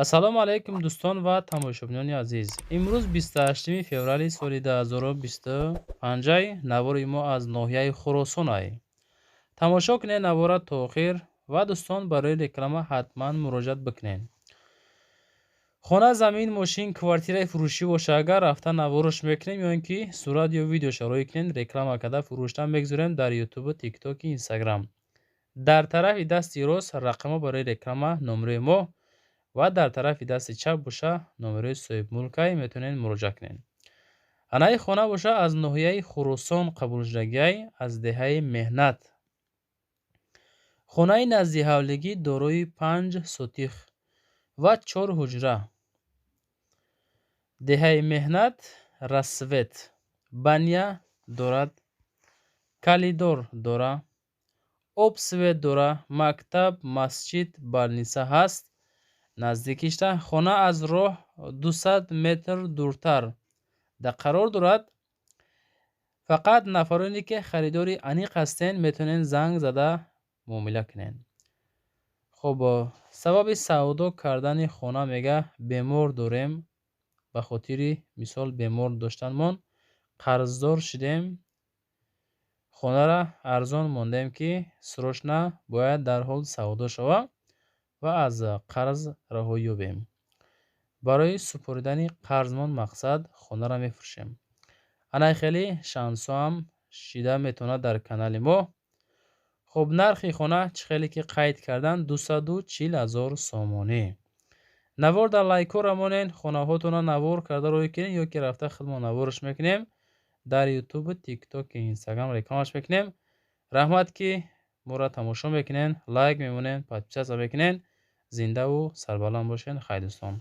Ассалому алайкум, дӯстон ва тамошобинони азиз. Имрӯз 28 феврали соли 2025. Навори мо аз ноҳияи Хуросон ай. Тамошо кунед навора то охир ва, дӯстон, барои реклама ҳатман муроҷиат бикунед. Хона, замин, мошин, квартираи фурӯшӣ боша, агар рафта наворош мекунем ё ин ки сурат ё видеоша рӯй кунед, реклама карда фурӯшта мегузорем дар Ютубу, Тиктоки, Инстаграм. Дар тарафи дасти рост рақамҳо барои реклама, номерои мо, ва дар тарафи дасти чап боша номерои соҳибмулкай, метавонед муроҷиат кунед. Анаи хона боша аз ноҳияи Хуросон қабулшудагиай, аз деҳаи Меҳнат. Хонаи наздиҳавлигӣ дорои 5 сотих ва чор ҳуҷра. Деҳаи Меҳнат, Рассвет. Баня дорад, коридор дора, об, свет дора, мактаб, масҷид, больница ҳаст наздикишта. Хона аз роҳ 200 метр дуртар да қарор дорад. Фақат нафароне, ки харидори аниқ ҳастен, метавонед занг зада муомила кунед. Хуб, сабаби савдо кардани хона, мега, бемор дорем, ба хотири мисол бемор доштанмон қарздор шудем, хонаро арзон мондем, ки срочно бояд дарҳол савдо шавад ва аз қарз раҳоӣ ёбем. Барои супоридани қарзмон, мақсад, хонаро мефурӯшем. Анай хеле шансҳоам шида метавонад дар канали мо. Хуб, нархи хона, чӣ хеле ки қайд кардан, 240 000 сомонӣ. Навор дар лайкҳоро монед, хонаҳотонро навор карда рӯй кунед ё ки рафта худмон навораш мекунем, дар Ютубу, Тиктоки, Инстаграм рекламаш мекунем. Раҳмат, ки моро тамошо мекунед, лайк мемонед, подписаться мекунед. Зиндаву сарбаланд бошед. Хай, дӯстон.